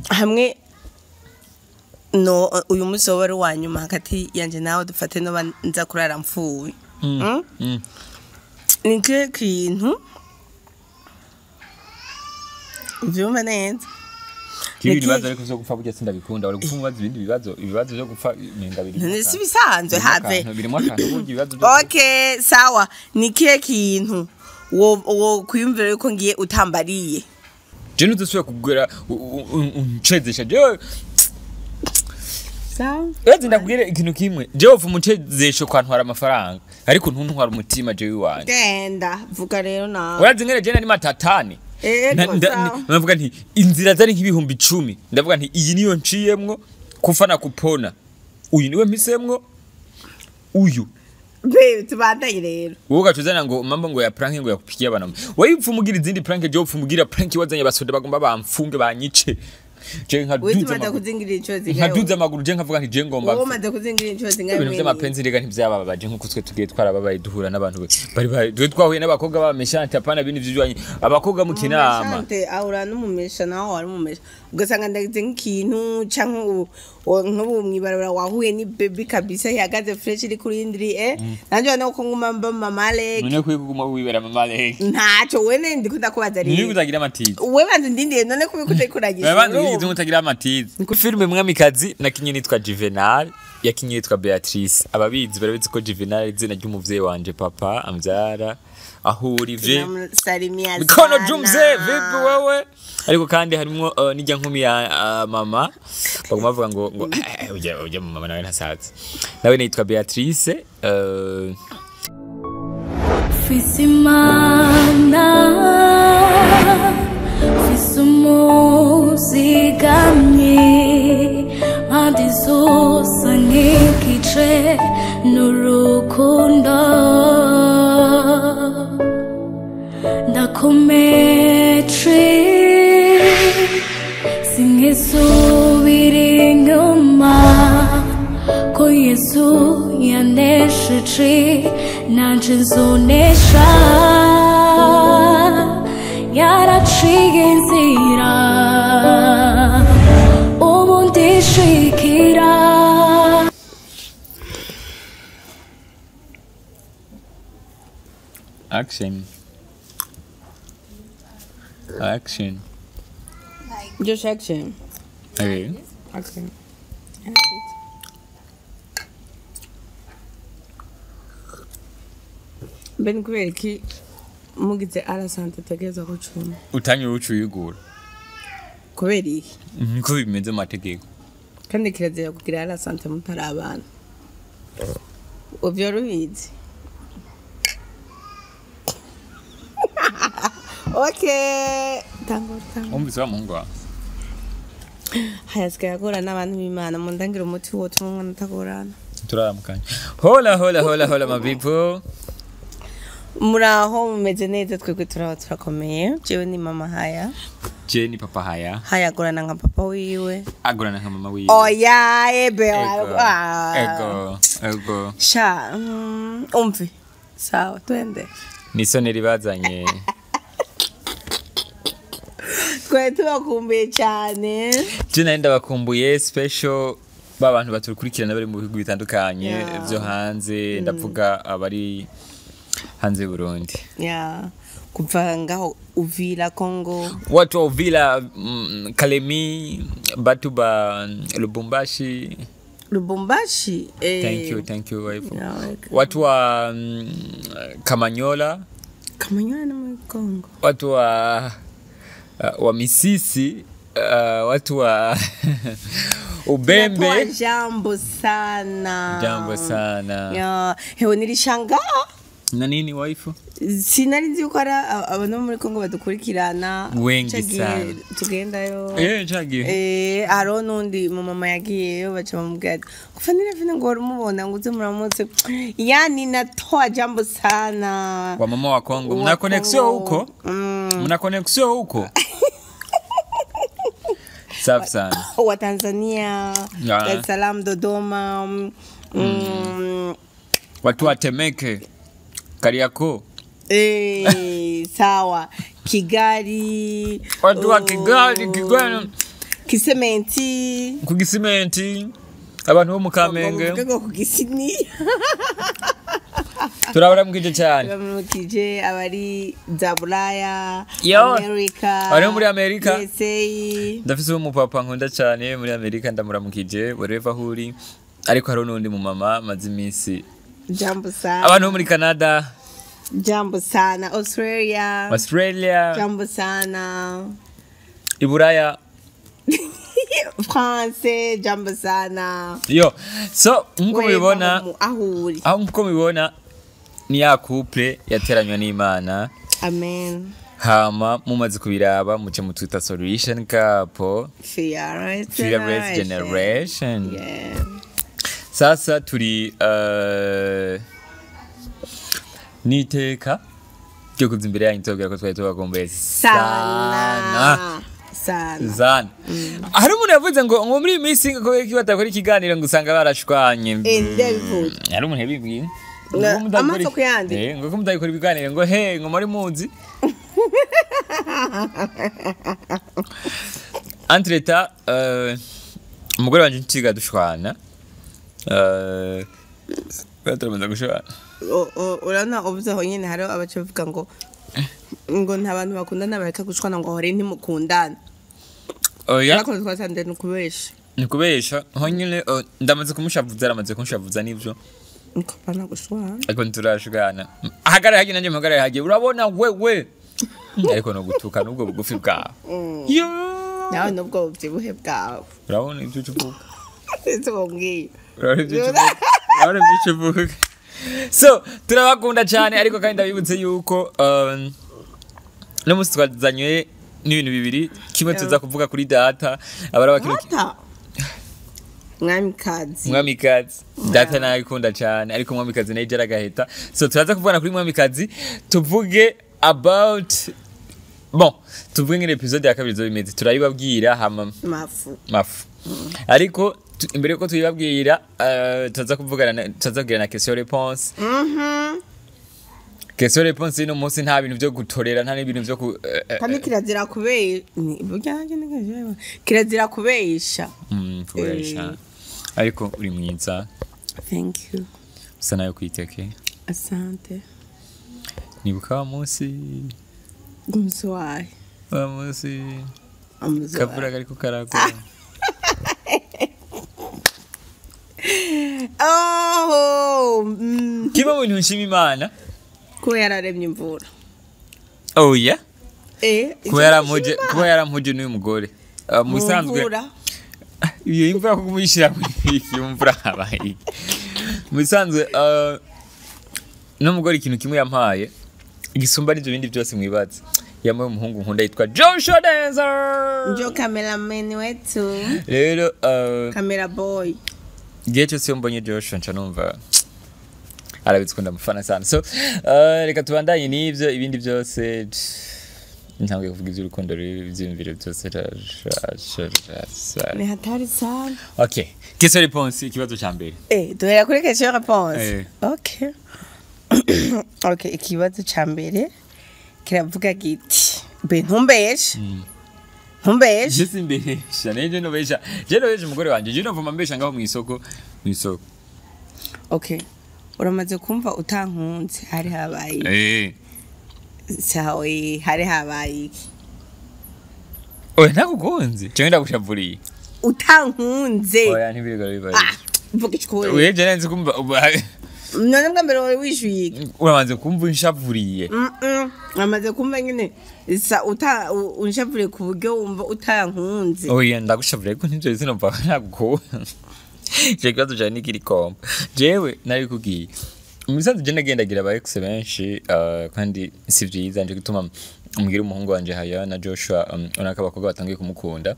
Hamwe no uyu munsi wari wa nyuma hagati yanje nawe dufate no nza kurara mfuwe. Ni kihe kintu uvyumva neza? Ibi bibazo ariko vyo gupfa burya sindabikunda. Wari gupfa umubaza ibindi bibazo, ibibazo vyo gupfa nenga biri. Si bisanzwe have. Birimo akantu burya ibibazo vyo. Okay, sawa. Ni kihe kintu wo kwiyumvira yuko ngiye utambariye? Je ntuzosubira kugura uncezesha jewe. Sawa. Urazi ndakubwire ikintu kimwe. Jewe uva umucezesho kwantwara amafaranga, ariko ntuntwara umutima jewe iwanje. Genda, vuga rero nawe. Urazi ngene je nari matatani. Ndavuga nti inzira zari nk'ibihumbi 10. Ndavuga nti iyi niyo nciyemwo kufa na kupona. Uyu niwe mpisemwo. Uyu. Be tubandanye rero. Wowe ugacuzana ngo mambo ngo ya prank ngo yakupikia bana. Wewe upfa umugira izindi prank, je upfa umugira prank wazanye abasoda bagomba bamfunge banyice. Je nkaduza amaguru. Nkaduza amaguru je nkavuga nti je ngomba. Wowe umaze kuzingira inshuro zingahe? Ibintu by'amapenzi rega ntivyababaje nkuko twe tugiye twarababaye duhura n'abantu bari twe twahuye n'abakobwa b'abameshante apana bintu vyijwanye abakobwa mu kinama. Meshante ahura n'umumesha naho wari umumesha. Ugasanga ndagize nk'ikintu canke nk'ubu mwibarabara wahuye ni baby kabisa yagaze fresh iri kuri indri nanje no ko nguma mba mama Lake. None kwiguma wibera mama Lake. Ntaco wene ndiko ndakubaza rero. Ni kutagira amatizi. Wewe banze ndindiye none kubikutagira. Banze ndindiye mutagira amatizi. Ku filme Mwamikazi nakinye nitwa Juvenal, yakinye nitwa Beatrice. Ababizi barabizi ko Juvenal izina ry'umuvyeyi wanje papa ambyara ahurivye. Mikono jumze vipi wewe? Ariko kandi harimo nijya nkumi ya mama baguma bavuga ngo ujya mama nawe ntasaza. Nawe nitwa Beatrice. Fisimana Fisumuzigamye Andizosa nkikice n'urukundo Ndakomeje sinkisubira inyuma ko Yesu yanesheje nanje nzonesha yaraciye inzira ubu ndishikira. Action. Action. Just action. Okay. Okay. Ben kubera iki mugize arasante tegeza gucuma. Utanye ucuyigura. Kubera iki? Niko bimeze amategeko. Kandi kirazira kugira arasante mutari abana. Uvyo rubizi. Okay. Tango tango. Umvise wa muhungu wawe. Hayasigaye agorana n'abantu b'Imana mundangira umuti wotuma umwana atagorana. Turaramukanye. Hola hola hola hola my people. Muraho mumeze neza twebwe turaho turakomeye. Jewe ni mama Haya. Je ni papa Haya. Haya agorana nka papa wiwe. Agorana nka mama wiwe. Oya ebe. Ego ego. Sha umvi. Sawa twende. Nisoneri bazanye. Twe tubakumbuye cyane. Je nari ndabakumbuye special babantu batukurikirana bari mu bihugu bitandukanye byo hanze ndavuga abari hanze Burundi. Yeah. Kuva ngaho Uvira Congo. Watu wa Uvira, Kalemi, batu ba Lubumbashi. Lubumbashi. Thank you wife. Yeah, watu wa Kamanyola. Kamanyola na mu Congo. Watu wa Misisi, watu wa Ubembe. Jambo sana. Jambo sana. Yeah, hewe nilishangaa. Na nini waifu? Sinari nzi yuko ari abantu muri Kongo badukurikirana. Wengi sana. Tugendayo. Cagiye. Hariho n'undi mu mama yagiyeyo baca bamubwira ati kufanira vile ngo urumubona ngo uze muramutse. Yani natoa jambo sana. Wa mama wa Kongo. Mna connection huko? Mna connection huko? Safi sana. Wa Tanzania, Dar es Salaam, Dodoma. Watu wa Temeke. Kariakoo. Sawa. Kigali. Watu wa Kigali, Kigali. Kisementi. Ku Gisimenti, abantu bo mu Kamenge. Ngo ku Gisiniya. Turabaramukije cyane. Turabaramukije abari za Buraya, Yo. Amerika. Abari muri Amerika. USA. Ndafise umupapa nkunda cyane muri Amerika, ndamuramukije wherever aho uri. Ariko hari n'undi mu mama maze iminsi. Jambo sana. Abantu bo muri Canada. Jambo sana. Australia. Australia. Jambo sana. Iburaya. France, jambo sana. Yo, so nkuko mubibona, aho uri. Aho nkuko mubibona ni ya couple yateranywe n'Imana. Amen. Hama mumaze kubiraba muce mutwita solution couple. Fearless Fearless generation. Yeah. Sasa turi niteka ryo kuza imbere yanyu tubabwira ko twari tubagomboye Sana. Sana. Sana. Hari umuntu yavuze ngo muri iyi minsi ngo kubera ko batakora ikiganiro ngo usanga barashwanye. Ndabivuze. Hari umuntu yabibwiye. Amaso kuyandi. Ngo ko mudakora ibiganiro ngo he ngo muri muzi. Entreta umugore wanje ntiga dushwana. Baturamaze gushwana. Urabona uvuze aho nyine hari abaca bavuga ngo nta bantu bakundana bareka gushwana ngo hore ntimukundana. Oya. Ariko twasanze ni ukubesha. Ni ukubesha. Aho nyine ndamaze kumushavuza, aramaze kunshavuza nivyo. Niko bana gushwana. Ariko nturashwana. Ahagarara hagiye nanjye mpagarara hagiye. Urabona wewe. Ariko no gutuka nubwo bugufi bwawe. Yo. Nawe nubwo bubyibuhe bwawe. Urabona ibyo uvuga. Sinzi umbwiye. Urabona ibyo uvuga. Urabona ibyo uvuga. So turabakunda cyane ariko kandi ndabibutse yuko no musi twazanywe n'ibintu bibiri, kimwe tuza kuvuga kuri data abaraba kino Mwamikazi. Mwamikazi data nayikunda cyane ariko Mwamikazi nayo jaragaheta. So turaza kuvugana kuri Mwamikazi, tuvuge about bon, tuvuge ngene episode ya kabiri zo bimeze turayibabwira hama mafu. Ariko imbere yuko tuyibabwira tuza kuvugana, tuza kugira na question réponse. Question réponse ino munsi nta bintu byo gutorera, nta n'ibintu byo ku kandi kirazira kubesha. Kirazira kubesha. Kubesha. Ariko uri mwiza. Thank you. Usa nayo kwiteke. Asante. Nibuka wa munsi. Umunsi wahe? Wa munsi. Kavura kariko karagwa. Oh, kimwe mu bintu nshima Imana kuba yararemye imvura. Oh yeah. Kuba yarampuje n'uyu mugore. Musanzwe iyo imvura kugumishira muri imvura habaye. Musanzwe n'umugore ikintu kimwe yampaye igisumba n'ibyo bindi byose mwibaza. Yamuye umuhungu nkunda yitwa Joshua Dancer. Njo cameraman wetu. Rero camera boy. Igihe cyose mbonye Joshua nca numva arabitse ndamufana sana. So reka tubandanye n'ibyo ibindi byose ntabwo kuvuga iby'urukundo ibyiyumviro byose. Ni hatari sana. Okay, question réponse ikibazo cya mbere. Duhera kuri question réponse. Okay. Okay, ikibazo cya mbere kiravuga giti be ntumbeshe. Ntumbeshe. Je simbesha, neje nobesha. Je nobesha umugore wanje, je novuma mbesha ngaho mu isoko, mu isoko. Okay. Uramaze kumva utankunze hari habaye. Sawe hari habaye. Oya nakukunze. Cyo ndagushavuriye. Utankunze. Oya ntibirigora bibaye. Mvuga ikikore. Oya je nanze kumva none bwa mbere wari wishuye. Uramaze kumva unshavuriye. Uramaze kumva nyine sa uta unshavuriye ku buryo wumva utankunze. Oya ndagushavuriye ko ntibyo sinumva nagukunze. Je kibazo cyane nikiri kompa. Jewe narikugiye. Umusanzu je nagendagira aba ex benshi kandi si vyiza nje gutuma umbwira umuhungu wanje Haya na Joshua unaka abakobwa batangiye kumukunda.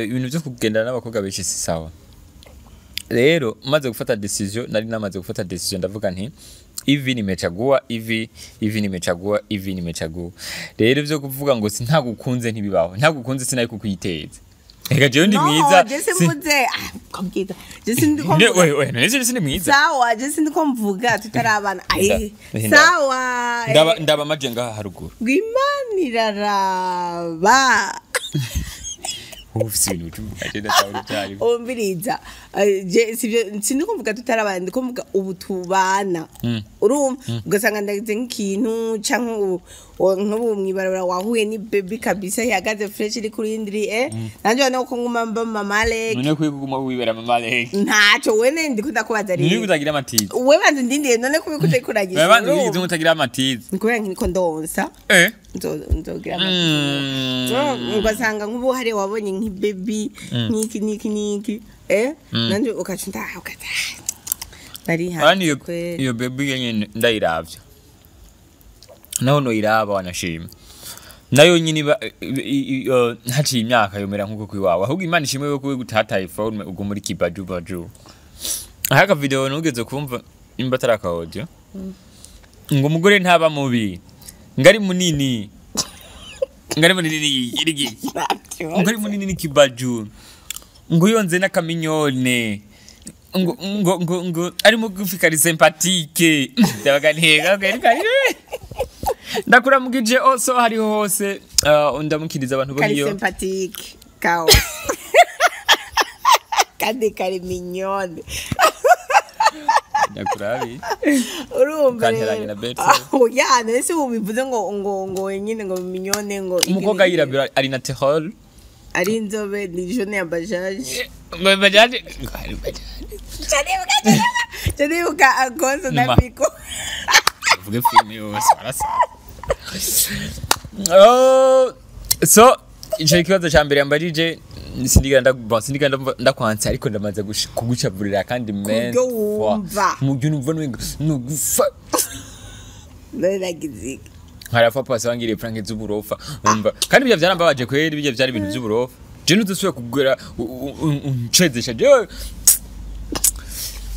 Ibintu byo kugendana n'abakobwa benshi si sawa. Rero maze gufata decision, nari namaze gufata decision ndavuga nti ivi nimechagua, ivi nimechagua, ivi nimechagua. Rero byo kuvuga ngo sintagukunze ntibibaho. Ntagukunze sinari kukwiteza. Ega jewe ndi mwiza. No, je simvuze. Kompiyuta. Je sindi ko. We, nese sindi mwiza. Sawa, je sindi ko mvuga tutarabana. Ai. Sawa. Ndaba maje ngaha haruguru. Rwimaniraraba. Wowe ufise ibintu ucuvuga je ndatahure ivyari. Umviriza, je sivyo, sindi kuvuga tutarabana, ndiko mvuga ubu tubana. Urumva, ugasanga ndagize nk'ikintu canke nk'ubu mw'ibarabara wahuye ni baby kabisa ihagaze fresh iri kuri indiri, nanje ubona ko nguma mba mama Leke. None kwiye kuguma wibera mama Leke? Ntaco wene, ndiko ndakubaza Niba rero. utagira amatizi. We banza ndindiye none kubiko utariko uragisha. Banza uyigize utagira amatizi. Ni kubera nkiriko ndonsa. Nzogira amatizi. Ugasanga nk'ubu hari wabonye nk'ibebi nk'iki n'iki n'iki, nanje ugaca ndaha ugaca nari Urabona iyo hanze kweli. Iyo baby nyene ndayiravye naho noyiraba wanashima nayo nyine iba haciye imyaka yomera nkuko kwiwawe. Ahubwo Imana ishimwe yo kuba gutataye forme ubwo muri kibaju baju. Aho aka video nugeze kumva imba atari aka audio, ngo umugore ntaba mubi ngo ari munini, ngo ari munini irigi, ngo ari munini ni kibaju, ngo yonze n'akaminyone, ngo ari mugufi kari sympathique. Ndabaga ntega ndakuramugije oso hariho hose, ndamukiriza abantu bo Kari hiyo. Sympathique kao kandi kari mignonne. Ndakurabi. Urumva Ukanteranya rero. na Betty. Oya, nese ubivuze ngo nyine ngo mignonne ngo iki Umukobwa n'iki. yirabura ari naturel. Ari inzobe ni jaune ya bajaje. Ngo bajaje ngo ari bajaje. Canibuka akozo na Numa. piko. Uvuge filime yose barasa. Oh, so ico kibazo ca mbere yambajije sindigera bon, sindigera ndakwanse ariko ndamaze kugucavurira kandi men Kuryo wumva. mu buryo numva nugufa. None nagize iki? Harafa pasi wangiriye prank z'uburofa umva, kandi ibyo byarambabaje kweri, ibyo byari ibintu by'uburofa. Je ntuzosubira kugura uncezesha jewe.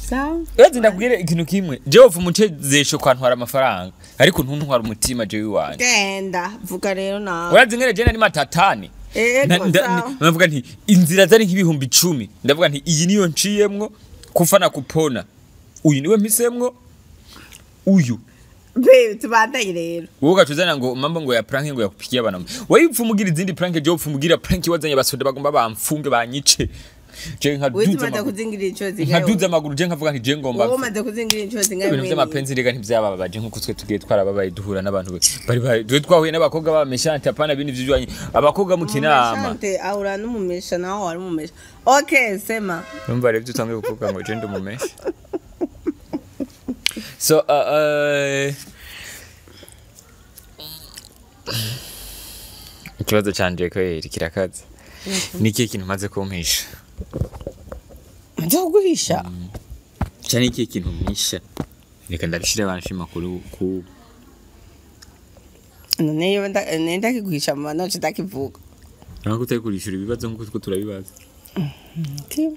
Sawa. Urazi ndakubwire ikintu kimwe, jewe upfa umucezesho kwantwara amafaranga ariko ntuntwara umutima jewe iwanje. Genda vuga rero nawe. Urazi ngene je nari matatani. Ego, sawa. Ndavuga nti inzira zari nk'10,000, ndavuga nti iyi niyo nciyemwo kufa na kupona, uyu niwe mpisemwo uyu. Babe, tubandanye rero. Wowe ugaca uzana ngo mambo ngo ya prank ngo yakupikia bana, wewe upfa umugira izindi prank, jewe upfa umugira prank wazanye abasoda bagomba bamfunge banyice, je Wewe nkaduza tumaze amaguru, kuzingira inshuro zingahe? nkaduza amaguru je nkavuga nti je ngomba Wowe mpfe. umaze kuzingira inshuro zingahe? Ibintu by'amapenzi rega ntibyababaje nkuko twe tugiye twarababaye duhura n'abantu bari twe twahuye n'abakobwa b'abameshante apana bindi vy'ijwanye abakobwa mu kinama. Umumeshante ahura n'umumesha naho wari umumesha. Okay, sema. Numva rero ibyo utangiye kuvuga ngo je ndi umumesha. So ikibazo canje kweri kirakaze, ni ikihe kintu umaze kumpisha? Nza kuguhisha. Cyane ikihe kintu mpisha? Reka ndabishire abanshima kuri ku None iyo ndakiguhisha mama noce ndakivuga. Ntabwo utari kurishura ibibazo nkuko two turabibaza. Okay.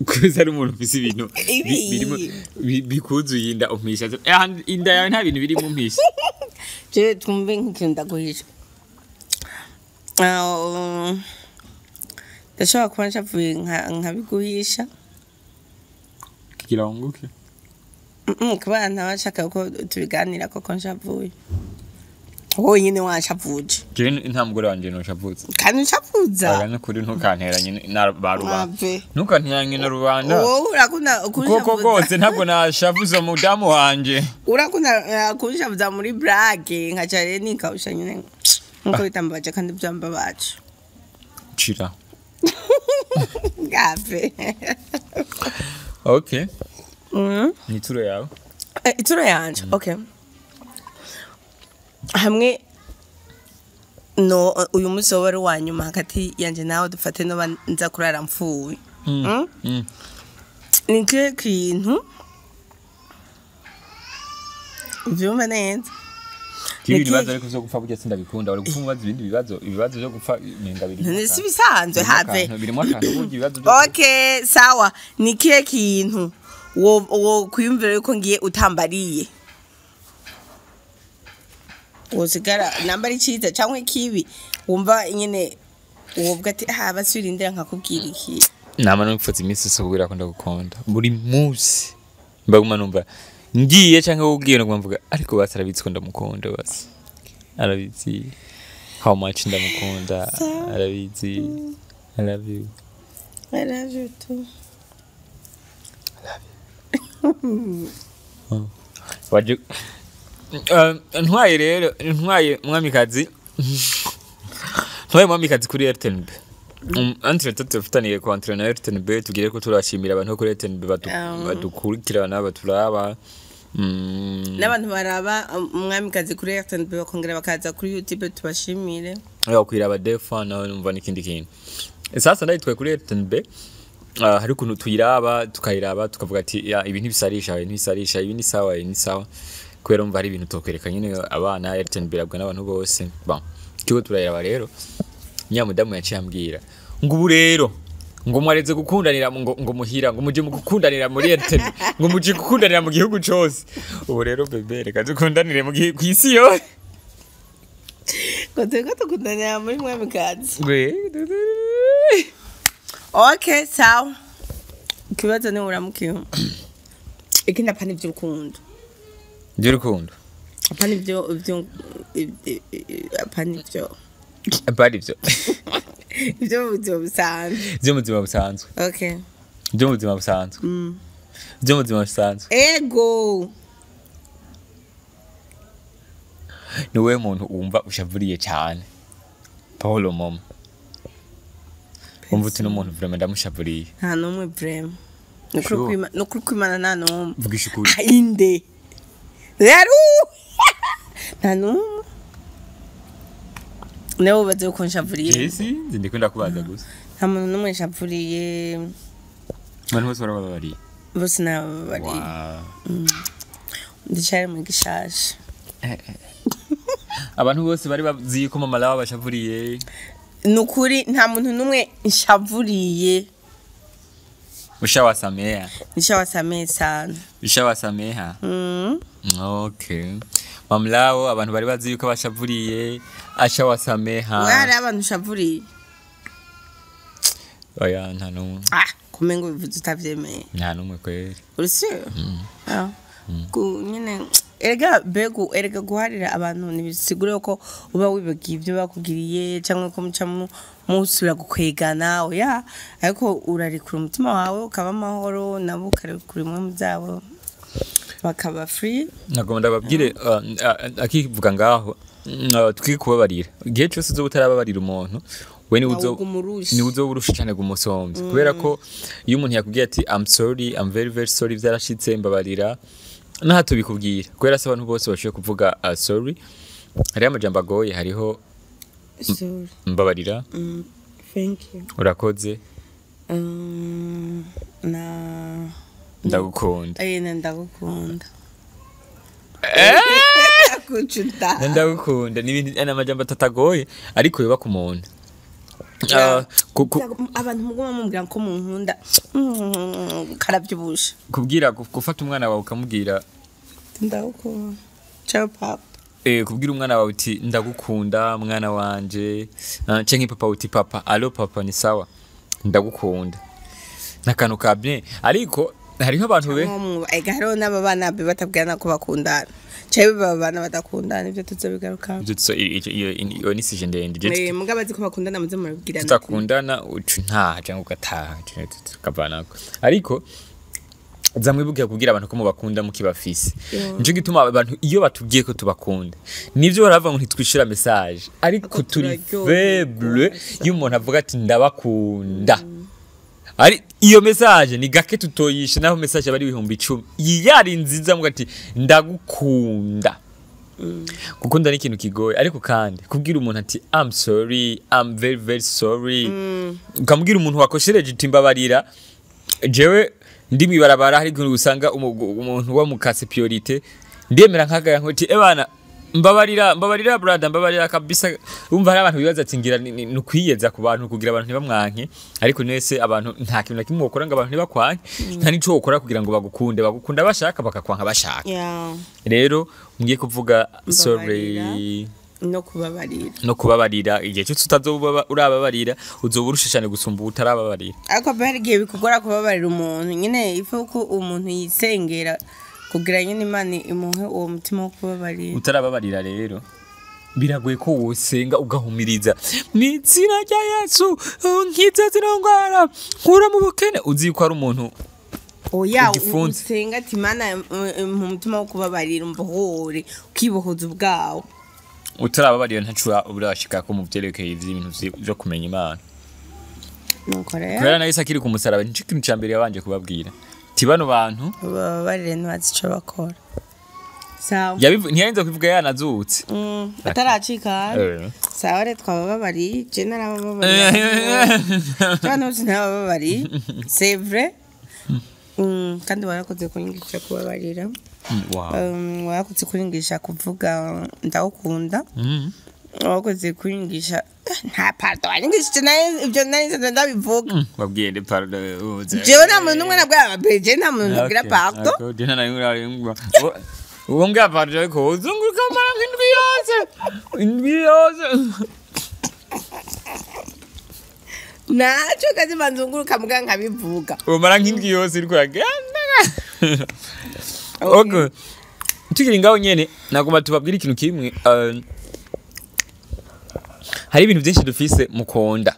Kuza ari umuntu ufise ibintu Ibi. Birimo bikuzuye inda umpisha. Inda yawe nta bintu birimo umpisha. Je twumve nk'ikintu ndaguhisha. Ah, ndashobora kuba nshavuye nkabiguhisha. Kugira wunguke. Kubera ntaba nshaka ko tubiganira koko nshavuye. Wowe nyine wanshavuje. Jewe nta mugore wanje noshavutse. Kandi unshavuza. Oya nukuri ntukanteranye na ba rubanda. Ave. Ntukanteranye na rubanda. Wowe urakunda Koko kunshavuza. rwose ntabwo nashavuze umudamu wanje. Urakunda kunshavuza muri blague nkaca rero nikawusha nyine nkuko bitambabaje kandi byambabaje. Cira. Gave. Okay. Ni ituro yawe. Ituro yanje. Okay. Hamwe no uyu munsi woba ari uwa nyuma hagati yanje nawe, dufate noba nza kurara mfuwe. Ni ikihe kintu, uvyumve neza. Ibi Ni bibazo ariko vyo gupfa burya sindabikunda. Wari gupfa umubaza ibindi bibazo, ibibazo vyo gupfa nenga biri. None si bisanzwe have. Birimo akantu burya ibibazo vyo Okay, sawa. Ni ikihe kintu wo kwiyumvira yuko ngiye utambariye wosigara namba ari cyiza cyangwa ikibi, wumva nyine wovuga ati ah basubirindira nkakubwira iki? Nama nupfutse iminsi yose kubwira ko ndagukunda buri munsi, mbaguma numva ngiye canke wubwiye naguma mvuga ariko basi arabitsi ko ndamukunda, basi arabitsi. How much ndamukunda, arabizi. I love you. I love you too. Waje ntwaye rero, ntwaye mwamikazi, ntwaye mwamikazi kuri RTNB. Entre tutafitaniye ku entre na RTNB, tugire ko turashimira abantu bo kuri RTNB badukurikirana, baturaba. N'abantu baraba umwamikazi kuri RTNB bakongera bakaza kuri YouTube, tubashimire. Bakwira defa nawe numva n'ikindi kintu. Sasa ndayitwaye kuri RTNB. Hari ukuntu tuyiraba, tukayiraba, tukavuga ati ya, ibi ntibisarisha, ibi ntibisarisha, ibi ni sawa, ibi ni sawa, kubera umva hari ibintu tokwereka nyine abana. RTNB irabwa n'abantu bose. Bon, kigo turayiraba rero, nyamudamu yaciye ambwira ngo ubu rero ngo mwareze gukundanira ngo muhira, ngo muje mu gukundanira muri RTNB, ngo muje gukundanira mu gihugu cose. Ubu rero bébé, reka dukundanire mu gihugu kw'isi yose. Ngo turiko tukundanira muri mwamikazi. Gwe. Okay, sawa. Ikibazo ni uramukiwe ikindi, apana ivy'urukundo. By'urukundo. Apana ivyo, apana ivyo. Bari ibyo. Ivyo mu buzima busanzwe. Byo mu buzima busanzwe. Okay. Byo mu buzima busanzwe. Byo mu buzima busanzwe. Ego. Ni wowe muntu wumva ushavuriye cyane Paul mama, wumva uti n'umuntu vraiment ndamushavuriye? Nta n'umwe vraiment. Nukuri. Sure. Nukuri kwimana, nta n'umwe. Vugisha ukuri. Ah, inde rero nta n'umwe. Nawe ubaze uko nshavuriye. Jesi nzi ndikunda kubaza gusa. Nta muntu n'umwe nshavuriye. Abantu bose barababariye? Bose nababariye. Wow. Ndicari mu gishasha. Abantu bose bari bazi ko mama lawa bashavuriye. Ni ukuri, nta muntu n'umwe nshavuriye. Ushawasamea. Nishawasameye sana. Ushawasameha. Okay, mamlawo, abantu bari bazi yuko bashavuriye, ashawasameha. We, hari abantu ushavuriye? Oya, nta n'umwe. Ah, kumengo bivuze utavyemeye. Nta n'umwe kweri. Uri sûr? Ah. Nyine erega bego, erega guharira abantu ntibisigure ko uba wibagiye ibyo bakugiriye cyangwa ko muca musubira gukwegana. Oya, ariko urarekura umutima wawe ukaba amahoro, nabo ukarekura imwe mu byabo bakaba free. Nagomba ndababwire, akivuga ngaho, twige kubabarira. Igihe cyose uzoba utarababarira umuntu, we niwe Nawe uguma urusha. Niwe uzoba urusha cyane gumusomvya, kubera ko iyo umuntu yakubwiye ati "I'm sorry, I'm very very sorry, byarashitse, mbabarira", naho tubikubwira, kubera se abantu bose bashoboye kuvuga sorry, hariho amajambo agoye, hariho Sorry. mbabarira, Thank you. urakoze, Na ndagukunda. Eh, na ndagukunda. Kuchuta. Ndagukunda ni ibintu, ni amajambo atatagoye ariko yubaka umuntu. Abantu muguma mumbwira ko munkunda, karavyibushe. Kubwira, gufata umwana wawe ukamubwira Ndagukunda. Ciao papa. Kubwira umwana wawe uti "Ndagukunda mwana wanje", canke papa uti "Papa, allo papa, ni sawa, ndagukunda", n'akantu ka bien, ariko hariho abantu be Ega hariho n'aba bana be batabwirana ko bakundana, canke baba bana badakundana, ivyo tuzobigarukako. Ivyo iyo ni sujet ndende. Je Mugabo azi ko bakundana, muze murabwirana. Tutakundana uca ntaha cyangwa ugataha tukavanako, ariko zamwibuke kubwira abantu ko mubakunda mukibafise. Nico gituma abantu iyo batubwiye ko tubakunda, nivyo baravuga ngo ntitwishura message, ariko Ariko turi turaryoherwa. faible. Iyo umuntu avuga ati "Ndabakunda", ari iyo message ni gake tutoyisha, naho message aba ari 10,000, iyi yari nziza muga ati "Ndagukunda". Gukunda ni ikintu kigoye, ariko kandi kubwira umuntu ati "I'm sorry, I'm very very sorry", ukamubwira umuntu wakoshereje uti "Mbabarira". Jewe ndi mwibarabara, hari ikintu usanga umuntu wamukase priorité, ndemera nkagaya nkuti "Ebana, mbabarira, mbabarira brother, mbabarira kabisa". Umva, hari abantu bibaza ati ngira ni ukwiyeza ku bantu kugira abantu ntibamwanke, ariko nese abantu nta kintu na kimwe wokora ngo abantu ntibakwanke, nta n'ico wokora kugira ngo bagukunde. Bagukunda bashaka, bakakwanka bashaka. Rero ngiye kuvuga sorry. No kubabarira. No kubabarira. Igihe cyose utazoba urababarira, uzoba urusha cyane gusumba utarababarira. Ariko hari igihe bikugora kubabarira umuntu nyine, ifu ko umuntu yisengera kugira nyine Imana imuhe uwo mutima wo kubabarira. Utarababarira rero Biragoye ko wosenga ugahumiriza mw'izina rya Yesu, nkiza zino ngwara, nkura mu bukene, uzi ko ari umuntu Oya. Ugifunze. Usenga ati: "Mana, mu mutima wo kubabarira, umbohore," ukibohoza ubwawe. Utarababariye, ntaco urashika ko mu vyerekeye ivy'ibintu vyo kumenya Imana. Nuko rero Kubera na Yesu akiri ku musaraba, nico kintu ca mbere yabanje kubabwira, ti bano bantu bababarire, ntibazi ico bakora. Sawa. Ntiyarinze kubivuga yanazutse. Ataracika. Sawa rero, twabababariye, je narabababariye, abantu bose ntabababariye, c'est vrai. Kandi warakoze kunyigisha kubabarira. Wow. Warakoze kunyigisha kuvuga ndawukunda. Warakoze kunyigisha, nta pardon wanyigishije nayo, ibyo nari nsanzwe ndabivuga. Wabwiye nde pardon uze? Jewe nta muntu n'umwe nabwira, je nta muntu nabwira pardon. Uwo mbwira pardon, ariko uzunguruka amara nk'indwi yose, indwi yose. Naco kazima nzunguruka mbwa nkabivuga. Umara nk'indwi yose uriko uragenda. Okay, tukiri ngaho nyene, nagomba tubabwire ikintu kimwe. Hari ibintu byinshi dufise mukonda,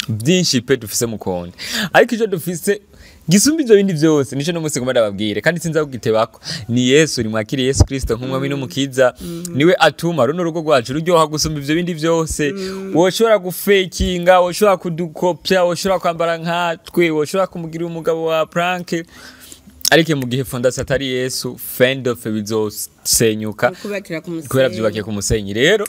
byinshi pe dufise mukonda, ariko icyo dufise gisumba ivyo bindi byose nico no munsi ngomba ndababwire, kandi sinza kugitebako, ni Yesu. Nimwakire Yesu Kristo nk'umwami n'umukiza, niwe atuma runo rugo rwacu ruryoha gusumba ivyo bindi byose. Woshobora gufekinga, woshobora kudukopya, woshobora kwambara nkatwe, woshobora kumugira umugabo wa prank, ariko mu gihe fondation atari Yesu, fendofe bizosenyuka. Kubakira ku musenyi. Kubera byubakiye ku musenyi. Rero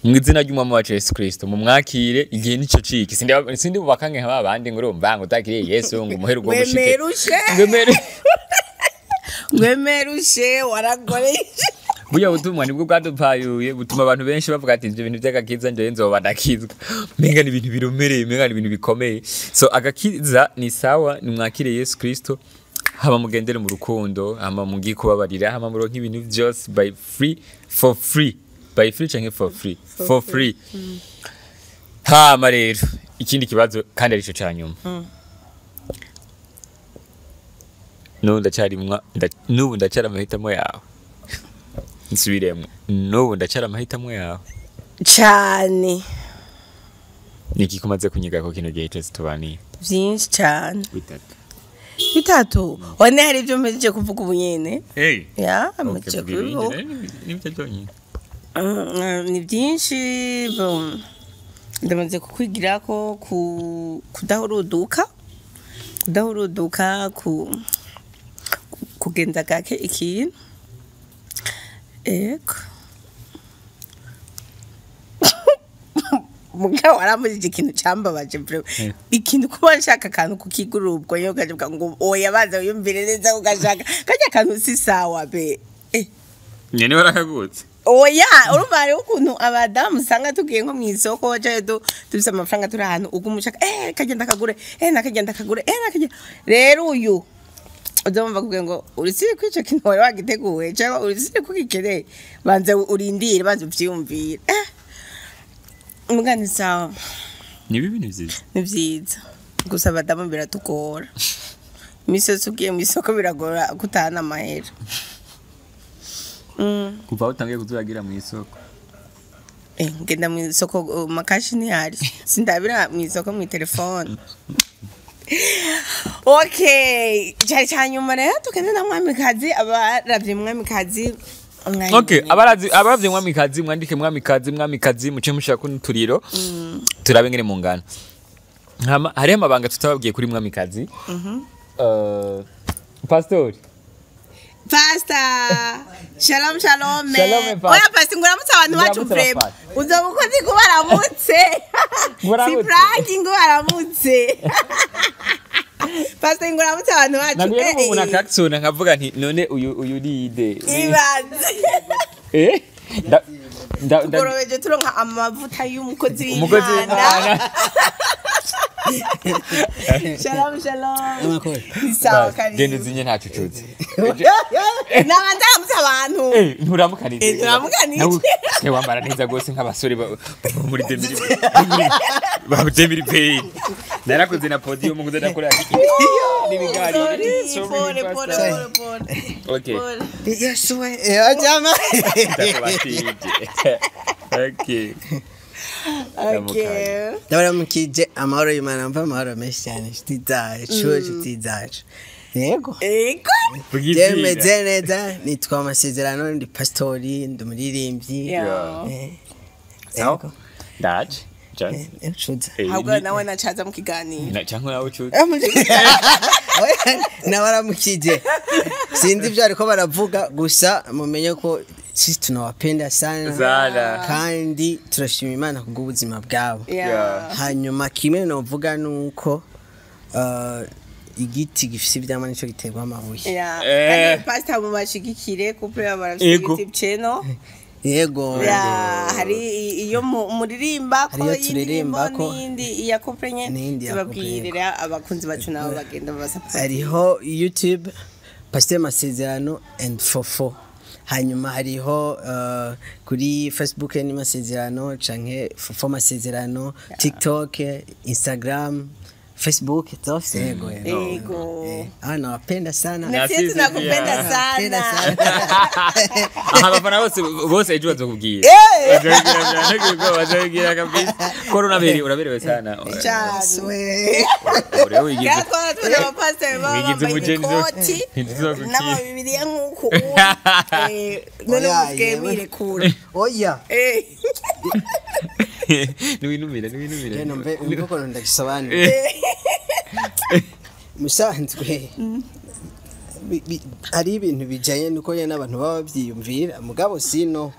mu izina ry'umwami wacu Yesu Kristo, mumwakire, igihe nico ciki. Sindi bubakange nka babandi ngo urumva ngo utakiriye Yesu ngo umuhere ubwo mushike. Wemerushe. Ngwemere. Wemerushe waragoreshe. Burya butumwa nibwo bwadupayuye, butuma abantu benshi bavuga ati ibyo bintu by'agakiza njyewe nzoba ndakizwa, menga ni ibintu biremereye, menga ni ibintu bikomeye. So agakiza ni sawa, nimwakire Yesu Kristo, hama mugendere mu rukundo, hama mugiye kubabarira, hama muronke ibintu byose by free, for free, by free canke for free, for free. Hama rero ikindi kibazo, kandi arico ca nyuma, n'ubu ndacarimwa, n'ubu ndacara amahitamo yawe. Nsubiremo, n'ubu ndacara amahitamo yawe? Cyane. Niki kumaze kunyiga ko kino gihe cyose tubaniye? Byinshi cyane. Bitatu. Bitatu one, hari ibyo mpejeje kuvuga ubu nyene. Hey. Ya, mpejeje kubivuga. Nibyo byonyine? Ni byinshi. Bon, ndamaze kukwigira ko kudahuruduka, kudahuruduka, kugenza gake ikintu. Ego, mugabo waramujije ikintu cyambabaje bro, ikintu kuba nshaka akantu kukigurira, ubwo yo ukavuga ngo oya, baza wiyumvire neza, ugashaka kajya akantu si sawa be. Nyene warakagutse. Oya, urumva hariho ukuntu abadamu usanga tugiye nko mu isoko cyangwa dufise amafaranga, turi ahantu, uguma ushaka kagenda kagure, nakagenda kagure, nakagenda. Rero uyu uzumva kugira ngo urisire ko ico kintu wari wagiteguye cyangwa urisire ko ugikeneye, banza urindire, banza uvyiyumvire. Mugani sawa. Ni bibi, ni vyiza? Ni vyiza, gusa abadamu biratugora, imisi yose ugiye mu isoko biragora kutahana amahera. Kuva aho utangiye kuzuragira mu isoko? Ngenda mu isoko, makashi ntihari, sindabira mu isoko mu telefone. Okay, cyari cya nyuma rero, tugende na Mwamikazi, abaravye Mwamikazi. Okay, abarazi abaravye Mwamikazi, mwandike Mwamikazi, Mwamikazi, muce mushaka kunuturiro, turabe ngene mungana. Hama hariho amabanga tutababwiye kuri Mwamikazi. Pastori. Pastor, shalom shalom. Shalom, Pastor. Oya pastor, nguramutse abantu bacu. Nguramutse. Vraiment. Pastor. Uzoba ukoze ngo baramutse. Si Nguramutse. prank, ngo baramutse. Pastor, nguramutse abantu bacu. Naguye n'umuntu akakisona nkavuga nti none uyu ni ide? Ibanze. Eh? Nda nda nda Tugorobeje turonka amavuta y'umukozi Umukozi w'Imana. w'Imana. Shalom shalom. Amakuru. Ni sawa. Genda. Karibu. Uzinye ntacyo ucuze. Nabanza aramutse abantu. Nturamukanije. Turamukanije. Nawe wambara neza rwose nk'abasore muri 2000 ba 2000 peyi. Narakoze na podium ngo ndakora n'ibiganiro. Sorry, pole pole pole pole. Okay. Pole. Yesu we, jama. Ndakubatije. Okay. Okay. Ndabaramukije, amahoro y'Imana, mva amahoro menshi cyane, inshuti zacu, inshuti zacu. Yego. Ego. Jewe meze neza, nitwa Amasezerano, ndi pasitori, ndi umuririmbyi. Yeah. Sawa. Yego. Ndaje. Just. Nshuti. Ahubwo nawe nacaza mu kiganiro. Cyangwa nawe ucuze. Nabaramukije, sinzi ibyo ariko baravuga, gusa mumenye ko sisi tunawapenda sana, Sana. kandi turashima Imana kubw'ubuzima bwabo. Yeah. Hanyuma kimwe novuga nuko igiti gifise ivyamwa nico giterwa amabuye. Yeah. Eh. Kandi pastor mubashigikire couple yabo barafite Ego. YouTube channel. Yego. Yeah, hari iyo muririmba ko Hariyo y'indirimbo turirimba ko. n'iyindi iya couple nye N'iyindi ya couple, tubabwirira abakunzi bacu nabo bagenda babasupport. Hariho YouTube Pasteur Masezerano and Fofo, hanyuma hariho kuri Facebook ni Masezerano canke Fofo Masezerano, TikTok, Instagram, Facebook zose. Yego, yego. Ego. Nawapenda sana. Na sisi tunakupenda Napenda sana. sana. Aha, abafana bose bose ejo bazokubwira. Bazokubwira, bazokubwira kabisa. Ko uraberewe sana. Cyane. Swe. Uriho wigize. Cyakora turi abapasiteri baba Wigize bambaye umugeni ikoti ntizokukira. n'amabibiriya nk'uku none Oya, musigaye yewe. mwirekura. Oya. Niwinumira, niwinumira. Rero mbe umve ukuntu ndagisobanura. Musanzwe hari ibintu bijanye nuko nyene n'abantu baba bavyiyumvira, mugabo sino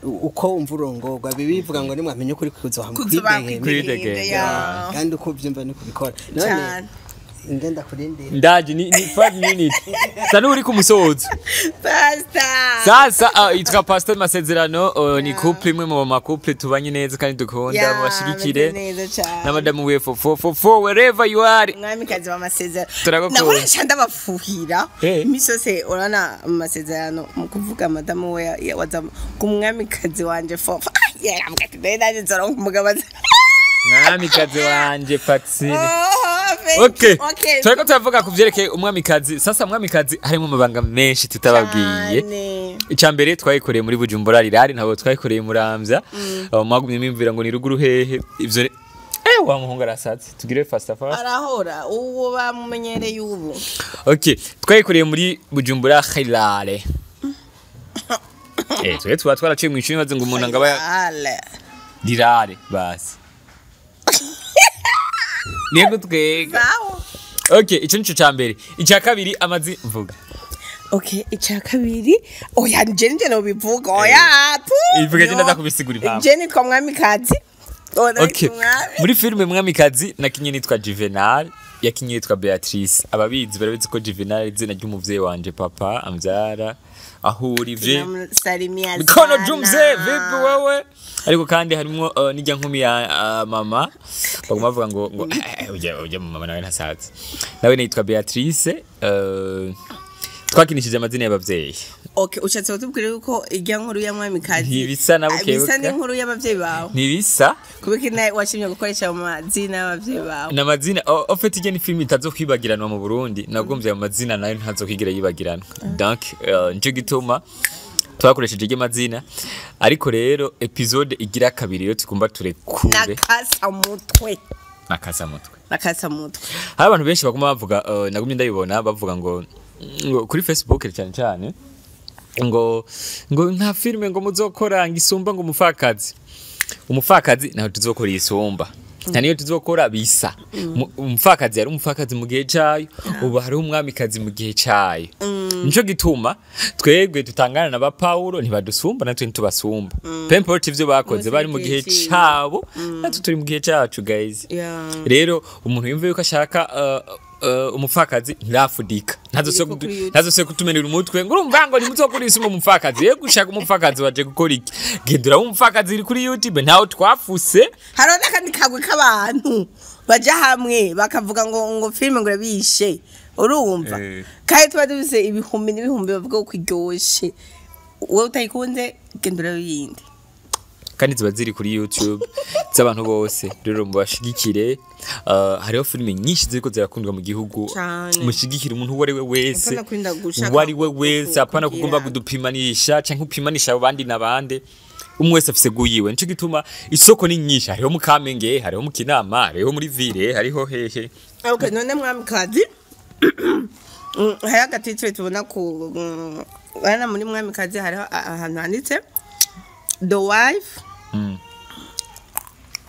uko wumva urongorwa bibivuga ngo nimwamenye ukuri kuzoha Kuzoba mukwidegembya. Kwidegembya. Ya. Kandi uko uvyumva ni kubikora none Cyane. ngenda kurindira. Ndaje ni 5 minutes. Sa n'uri ku musozo. Pastor. Sasa yitwa Pastor Masezerano, ni couple imwe mu ma couple tubanye neza kandi dukunda, Yeah, mubashigikire. meze neza cyane. Na madamu we fofo fofo wherever you are. Umwamikazi w'amasezerano. Turagukunda. Nakoresha ndabafuhira Eh. iminsi yose, urabona amasezerano mu kuvuga madamu we waza ku mwamikazi wanje Fofa. Yaravuga ati "Mbere nanjye nzoronka umugabo aza." Mwamikazi wanje Faxine. Oh, thank Okay. you. Okay. Turiko turavuga ku vyerekeye umwamikazi. Sasa umwamikazi harimo amabanga menshi tutababwiye. Cyane. Icya mbere twayikoreye muri Bujumbura rirari, ntabwo twayikoreye Muramvya. Mwagumye mwimvira ngo ni ruguru hehe ivyo wa muhungu arasatse tugire fasta fast. Arahora uwo bamumenyereye ubu. Okay, twayikoreye muri Bujumbura Khilale. Twe tuba twaraciye mu ishuri maze ngo umuntu angaba Ale. rirare basi. Niyo twega. Sawa. Okay, ico nico ca mbere. Icya kabiri amazi mvuga. Okay, icya kabiri oya nje nje nobivuga oya pu. Ivuga je ndaza kubisigura impamvu. Je nitwa mwamikazi. Oya Okay. mwami. Muri filime Mwamikazi nakinye nitwa Juvenal, yakinye yitwa Beatrice. Ababizi barabizi ko Juvenal ari izina ry'umuvyeyi wanje papa ambyara. Aho uri vye. Tunamusalimia Mikono sana. jumze vipi wewe? Ariko kandi harimwo n'ijya nkumi ya mama baguma bavuga ngo ujya mama nawe ntasatse. Nawe nitwa Beatrice, twakinishije amazina y'abavyeyi. Okay, ushatse kutubwira yuko ijya nkuru ya mwamikazi Ntibisa na buke bisa buke. n'inkuru y'abavyeyi bawe. Ntibisa Kubera nawe washimye gukoresha amazina y'abavyeyi bawe. na mazina au fait ijya ni film itazokwibagiranwa mu Burundi, nagombye ayo mazina nayo ntazokwigira yibagiranwa. Donc nico gituma twakoresheje iryo mazina, ariko rero episode igira kabiri rero tugomba turekure Nakasa mutwe. nakasa mutwe. Nakasa mutwe. Hari abantu benshi baguma bavuga, nagumye ndabibona bavuga ngo kuri Facebook cyane cyane ngo nta filime ngo muzokora ngo isumba ngo umupfakazi. Umupfakazi ntaho tuzokora isumba, nta niyo tuzokora bisa. Umupfakazi yari umupfakazi mu gihe cayo, ubu hariho umwamikazi mu gihe cayo. Nico gituma twebwe tutangana na ba Paulo, ntibadusumba natwe ntitubasumba. Peu importe ivyo bakoze, bari mu gihe cabo, natwe turi mu gihe cacu guys. Yeah. Rero umuntu yumva yuko ashaka umupfakazi ntirafudika, Iriko kuri YouTube. ntazose kutumenera umutwe ngo urumva ngo nimuzokora isumba umupfakazi. Yego, ushaka umupfakazi waje gukora iki? Gendura umupfakazi iri kuri YouTube, ntaho twafuse. Hariho n'akandi kagwi k'abantu baja hamwe bakavuga ngo filime ngo irabishe, urumva? Kandi tuba dufise ibihumbi n'ibihumbi bavuga ko iryoshe, wowe utayikunze genda urebe iyindi. Kandi ziba ziri kuri YouTube z'abantu bose. Rero mubashigikire. Hariho filime nyinshi ziriko zirakundwa mu gihugu. Cane. Mushigikire umuntu uwo ari we wese, Apana kurinda gushaka uwo ari we wese, apana kugira. kugomba kudupimanisha canke upimanisha abandi n'abandi. Umwe wese afise guyiwe, nico gituma isoko ni nyinshi. Hariho mu Kamenge, hariho mu Kinama, hariho muri ville, hariho hehe. Okay, none Mwamikazi, hariho aga titre tubona ku hano muri Mwamikazi, hariho ahantu handitse "The wife".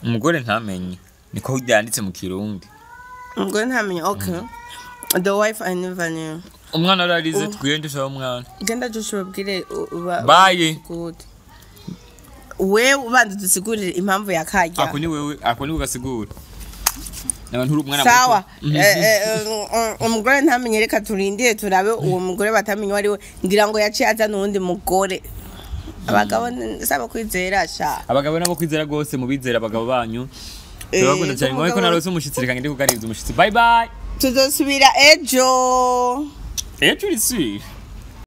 Umugore ntamenye, niko byanditse mu Kirundi. Umugore ntamenye, okay, "The wife I never knew". Umwana ararize, tugende usaba umwana. Genda Joshua, ubwire Bye. Good. We ubanza dusigurire impamvu ya karya. Ako ni wewe, ako ni ugasigura abantu uri umwana Sawa. muto. Umugore ntamenye, reka turindire turabe uwo mugore batamenye uwo ari we. Ngira ngo yaciye azana uwundi mugore. Abagabo saba kwizera sha. Abagabo nabo kwizera rwose, mubizera abagabo banyu. Turabakunda cyane. Ngoye ko narose umushitsi, reka ngende kuganiriza umushitsi. Bye bye. Tuzosubira ejo. Ejo uri sûr?